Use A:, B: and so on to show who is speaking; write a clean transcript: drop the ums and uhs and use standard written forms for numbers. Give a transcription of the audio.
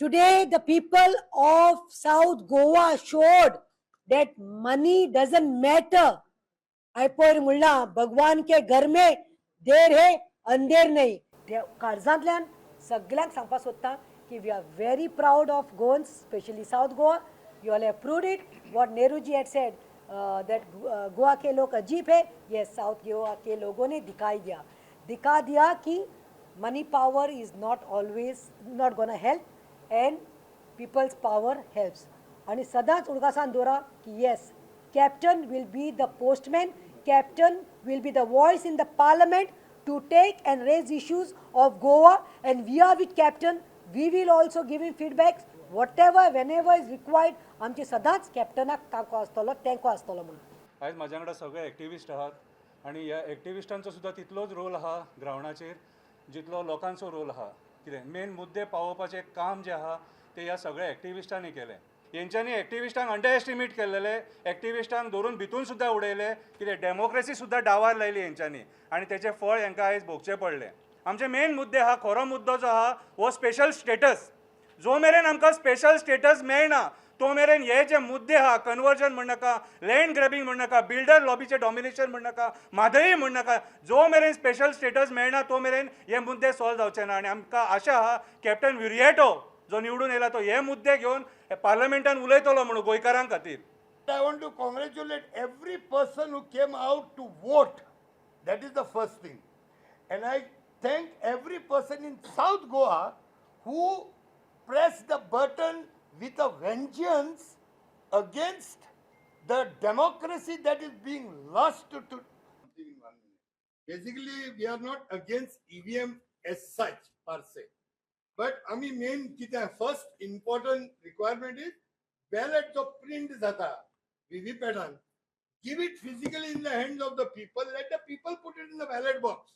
A: Today the people of South Goa showed that money doesn't matter. हांवें पयर म्हणलां, भगवान K घर में देर है अंधेर नहीं. काळजांतल्यान सगल्यांक सांगपाक सोदता की we are very proud of Goans, specially South Goa. You all have proved it. What Nehruji had said, that Goa के लोग अजीब है, ये साउथ गोवा के लोगों ने दिखाई दिया, दिखा दिया कि money power is not always not gonna help and people's power helps. आणि सदांच उडगासान दवरा की yes, Captain will be the postman, Captain will be the voice in the parliament to take and raise issues of Goa, and we are with Captain. We will also give him feedbacks, whatever, whenever is required. आमची सदांच कॅप्टनाक तांको आसतलो, तेंको आसतलो म्हणून.
B: आयज म्हाज्या वांगडा सगळे एक्टिविस्ट आहात आनी ह्या एक्टिविस्टांचो सुद्दां तितलोच रोल आहा ग्रावंडाचेर जितलो लोकांचो रोल आहा. कितें मेन मुद्दे पावोवपाचें काम जें आहा तें ह्या सगळ्या एक्टिविस्टांनी केलें. हेंच्यांनी एक्टिविस्टांक अंडर एस्टिमेट केल्लेले, एक्टिविस्टांक धरून भितून सुद्दां उडयले. कितें डेमोक्रेसी सुद्दां डावार लायली हेंच्यांनी आनी तेचें फळ हेंकां आयज भोगचें पडलें. आमचे मेन मुद्दे आहा, खरो मुद्दो जो आहा हो स्पेशल स्टेटस. जो मेरेन आमकां स्पेशल स्टेटस मेळना तो मेरेन हे जे मुद्दे आहा, कन्वर्जन म्हणनाका, लँड ग्रॅबिंग म्हणनाका, बिल्डर लॉबीचें डॉमिनेशन म्हणनाका, म्हादई म्हणनाका, जो मेरेन स्पेशल स्टेटस मेळना तो मेरेन हे मुद्दे सॉल्व जावचे ना. आनी आमकां आशा आहा, कॅप्टन विरियेटो जो निवडून येयला तो हे मुद्दे घेवन पार्लमेंटान उलयतलो म्हणून गोंयकारां खातीर.
C: I want to congratulate every person who came out to vote. That is the first thing. And I thank every person in South Goa who pressed the button with a vengeance against the democracy that is being lost to. Basically, we are not against EVM as such per se. But आमी main कितें, first important requirement is ballot जो print जाता VVPAT, give it physically in the hands of the people. Let the people put it in the ballot box.